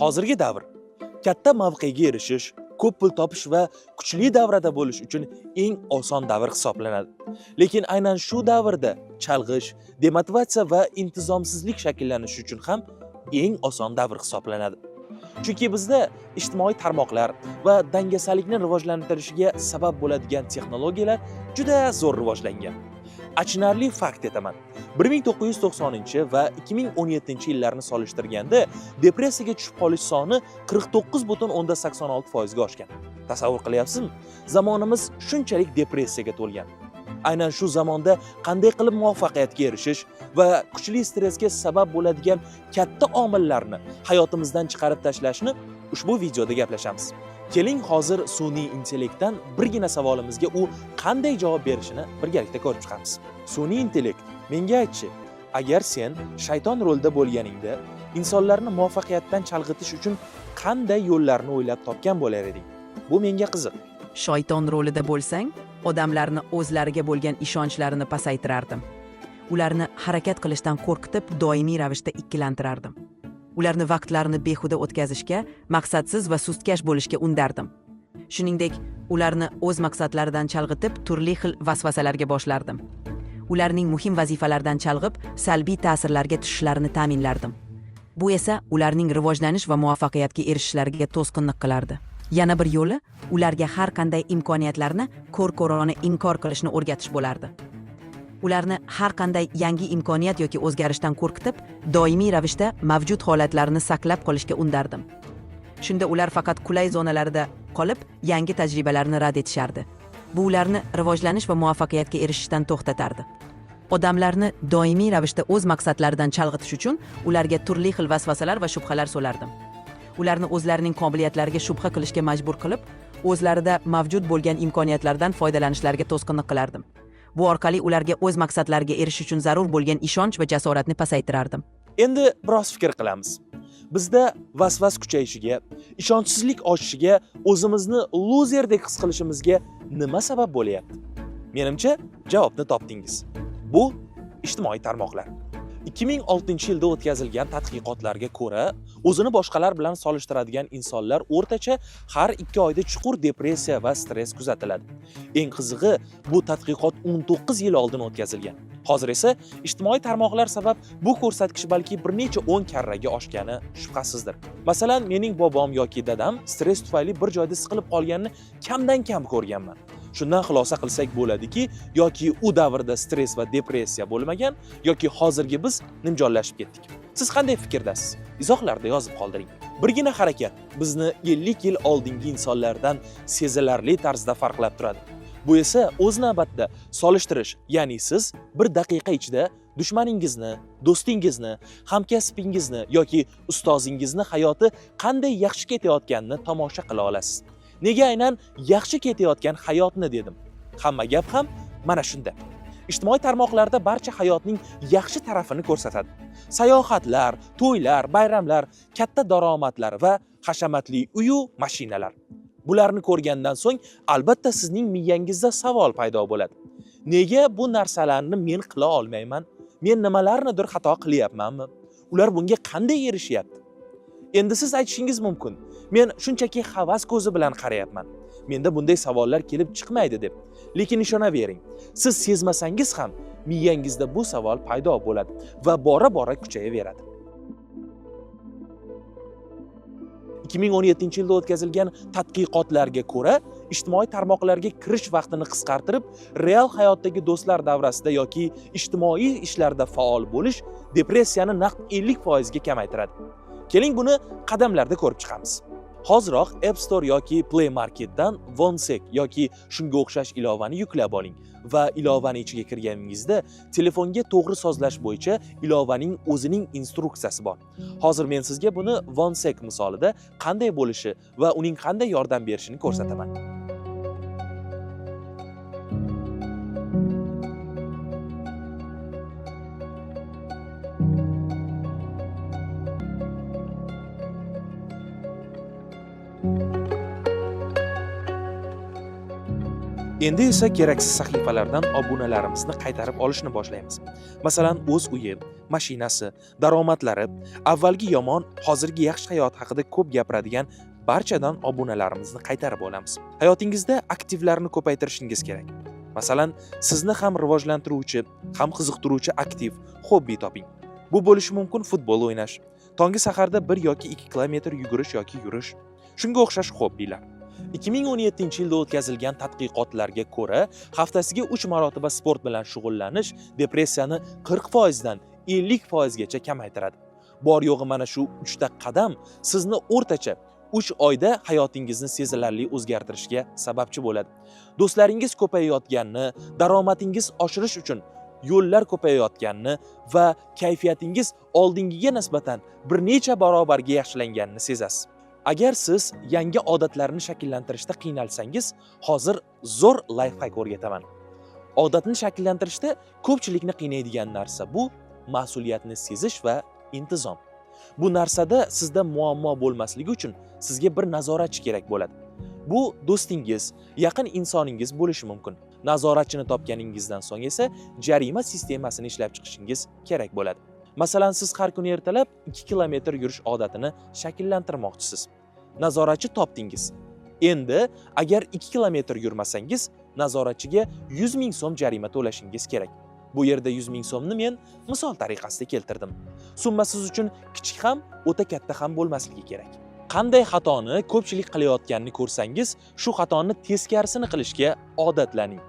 Hozirgi davr katta mavqega erishish, ko'p pul topish va kuchli davrada bo'lish uchun eng oson davr hisoblanadi. Lekin aynan shu davrda chalg'ish, demotivatsiya va intizomsizlik shakllanishi uchun ham eng oson davr hisoblanadi. Chunki bizda ijtimoiy tarmoqlar va dangasalikni rivojlantirishiga sabab bo'ladigan texnologiyalar juda zo'r rivojlangan. Achinarli fakt aytaman. 1990 va 2017-yillarni solishtirganda depressiyaga tushib qolish soni 49,86% ga oshgan. Tasavvur qilyapsizmi? Zamonimiz shunchalik depressiyaga to'lgan. Aynan shu zamonda qanday qilib muvaffaqiyatga erishish va kuchli stressga sabab bo'ladigan katta omillarni hayotimizdan chiqarib tashlashni ushbu videoda gaplashamiz. Keling, hozir sun'iy intellektdan birgina savolimizga u qanday javob berishini birgalikda ko'rib chiqamiz. Sun'iy intellekt, menga aytchi, agar sen shayton rolida bo'lganingda insonlarni muvaffaqiyatdan chalg'itish uchun qanday yo'llarni o'ylab topgan bo'lar eding? Bu menga qiziq. Shayton rolida bo'lsang, odamlarni o'zlariga bo'lgan ishonchlarini pasaytirardim. Ularni harakat qilishdan qo'rqitib, doimiy ravishda ikkilantirardim. Ularni vaqtlarini behuda o'tkazishga, maqsadsiz va sustkash bo'lishga undardim. Shuningdek, ularni o'z maqsadlaridan chalg'itib, turli xil vasvasalarga boshlardim. Ularning muhim vazifalardan chalg'ib, salbiy ta'sirlarga tushishlarini ta'minlardim. Bu esa ularning rivojlanish va muvaffaqiyatga erishishlariga to'sqinlik qilardi. Yana bir yo'li ularga har qanday imkoniyatlarni ko'r-ko'rona inkor qilishni o'rgatish bo'lardi. Ularni har qanday yangi imkoniyat yoki o'zgarishdan qo'rqitib, doimiy ravishda mavjud holatlarni saqlab qolishga undardim. Shunda ular faqat qulay zonalarida qolib, yangi tajribalarni rad etishardi. Bu ularni rivojlanish va muvaffaqiyatga erishishdan to'xtatardi. Odamlarni doimiy ravishda o'z maqsadlaridan chalg'itish uchun ularga turli xil vasvasalar va shubhalar solardim. Ularni o'zlarining qobiliyatlariga shubha qilishga majbur qilib, o'zlarida mavjud bo'lgan imkoniyatlardan foydalanishlariga to'sqinlik qilardim. Bu orqali ularga o'z maqsadlariga erishish uchun zarur bo'lgan ishonch va jasoratni pasaytirardim. Endi biroz fikr qilamiz. Bizda vasvas kuchayishiga, ishonchsizlik oshishiga, o'zimizni luzerdek his qilishimizga nima sabab bo'lyapti? Menimcha, javobni topdingiz. Bu ijtimoiy tarmoqlar. 2006-yilda o'tkazilgan tadqiqotlarga ko'ra, o'zini boshqalar bilan solishtiradigan insonlar o'rtacha har 2 oyda chuqur depressiya va stress kuzatiladi. Eng qizig'i, bu tadqiqot 19 yil oldin o'tkazilgan. Hozir esa ijtimoiy tarmoqlar sabab bu ko'rsatkich balki bir necha 10 karraga oshgani shubhasizdir. Masalan, mening bobom yoki dadam stress tufayli bir joyda siqilib qolganini kamdan kam ko'rganman. Shundan xulosa qilsak bo'ladiki, yoki u davrda stress va depressiya bo'lmagan, yoki hozirgi biz nimjonlashib ketdik. Siz qanday fikrdasiz? Izohlarda yozib qoldiring. Birgina harakat bizni 50 yil oldingi insonlardan sezilarli tarzda farqlab turadi. Bu esa o'z navbatida solishtirish, ya'ni siz bir daqiqa ichida dushmaningizni, do'stingizni, hamkasbingizni yoki ustozingizni hayoti qanday yaxshi ketayotganini tomosha qila olasiz. Nega aynan yaxshi ketayotgan hayotni dedim? Hamma gap ham mana shunda. Ijtimoiy tarmoqlarda barcha hayotning yaxshi tarafini ko'rsatadi. Sayohatlar, to'ylar, bayramlar, katta daromadlar va hashamatli uy-u mashinalar. Bularni ko'rgandan so'ng albatta sizning miyangizda savol paydo bo'ladi. Nega bu narsalarni men qila olmayman? Men nimalarnidir xato qilyapmanmi? Ular bunga qanday erishyapti? Endi siz aytishingiz mumkin, men shunchaki havas ko'zi bilan qarayapman. Menda bunday savollar kelib chiqmaydi deb. Lekin ishonavering, siz sezmasangiz ham miyangizda bu savol paydo bo'ladi va bora-bora kuchayaveradi. 2017-yilda o'tkazilgan tadqiqotlarga ko'ra, ijtimoiy tarmoqlarga kirish vaqtini qisqartirib, real hayotdagi do'stlar davrasida yoki ijtimoiy ishlarda faol bo'lish depressiyani naqd 50% ga kamaytiradi. Keling, buni qadamlarda ko'rib chiqamiz. Hoziroq App Store yoki Play Marketdan OneSec yoki shunga o'xshash ilovani yuklab oling va ilovani ichiga kirganingizda telefonga to'g'ri sozlash bo'yicha ilovaning o'zining instruksiyasi bor. Hozir men sizga buni OneSec misolida qanday bo'lishi va uning qanday yordam berishini ko'rsataman. Endi esa keraksiz sahifalardan obunalarimizni qaytarib olishni boshlaymiz. Masalan, o'z uyi, mashinasi, daromadlari, avvalgi yomon, hozirgi yaxshi hayot haqida ko'p gapiradigan barchadan obunalarimizni qaytarib olamiz. Hayotingizda aktivlarni ko'paytirishingiz kerak. Masalan, sizni ham rivojlantiruvchi, ham qiziqtiruvchi aktiv, hobbi toping. Bu bo'lishi mumkin futbol o'ynash, tongi saharda 1 yoki 2 kilometr yugurish yoki yurish. Shunga o'xshash hobbilar. 2017-yilda o'tkazilgan tadqiqotlarga ko'ra, haftasiga 3 marotaba sport bilan shug'ullanish depressiyani 40% dan 50% gacha kamaytiradi. Bor yo'g'i mana shu 3 ta qadam sizni o'rtacha 3 oyda hayotingizni sezilarli o'zgartirishga sababchi bo'ladi. Do'stlaringiz ko'payayotganini, daromadingiz oshirish uchun yo'llar ko'payayotganini va kayfiyatingiz oldingiga nisbatan bir necha barobarga yaxshilanganini sezasiz. Agar siz yangi odatlarni shakllantirishda qiynalsangiz, hozir zo'r лайфхак o'rgataman. Odatni shakllantirishda ko'pchilikni qiynaydigan narsa bu mas'uliyatni sezish va intizom. Bu narsada sizda muammo bo'lmasligi uchun sizga bir nazoratchi kerak bo'ladi. Bu do'stingiz, yaqin insoningiz bo'lishi mumkin. Nazoratchini topganingizdan so'ng esa jarima sistemasini ishlab chiqishingiz kerak bo'ladi. Masalan, siz har kuni ertalab 2 kilometr yurish odatini shakllantirmoqchisiz. Nazoratchi topdingiz. Endi agar 2 kilometr yurmasangiz, nazoratchiga 100 ming so'm jarima to'lashingiz kerak. Bu yerda 100 ming so'mni men misol tariqasida keltirdim. Summa siz uchun kichik ham, o'ta katta ham bo'lmasligi kerak. Qanday xatoni ko'pchilik qilayotganini ko'rsangiz, shu xatoni teskarisini qilishga odatlaning.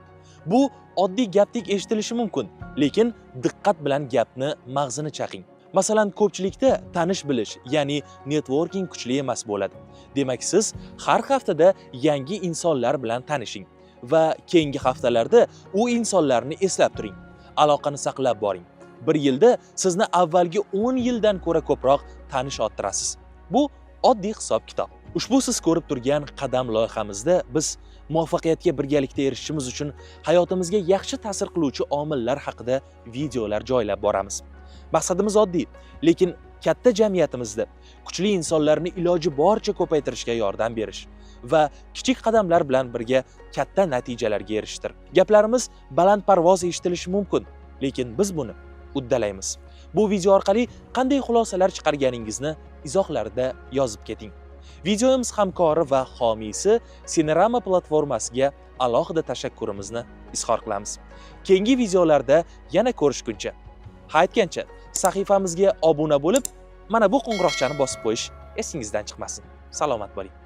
Bu oddiy gapdek eshitilishi mumkin, lekin diqqat bilan gapni mag'zini chaqing. Masalan, ko'pchilikda tanish bilish, ya'ni networking kuchli emas bo'ladi. Demak, siz har haftada yangi insonlar bilan tanishing va keyingi haftalarda u insonlarni eslab turing. Aloqani saqlab boring. Bir yilda sizni avvalgi 10 yildan ko'ra ko'proq tanish orttirasiz. Bu oddiy hisob-kitob. Ushbu siz ko'rib turgan qadam loyihamizda biz muvaffaqiyatga birgalikda erishishimiz uchun hayotimizga yaxshi ta'sir qiluvchi omillar haqida videolar joylab boramiz. Maqsadimiz oddiy, lekin katta jamiyatimizda kuchli insonlarni iloji boricha ko'paytirishga yordam berish va kichik qadamlar bilan birga katta natijalarga erishishdir. Gaplarimiz balandparvoz eshitilishi mumkin, lekin biz buni uddalaymiz. Bu video orqali qanday xulosalar chiqarganingizni izohlarda yozib keting. Videomiz hamkori va homiysi Cinerama platformasiga alohida tashakkurimizni izhor qilamiz. Keyingi videolarda yana ko'rishguncha. Ha, aytgancha, sahifamizga obuna bo'lib, mana bu qo'ng'iroqchani bosib qo'yish esingizdan chiqmasin. Salomat bo'ling.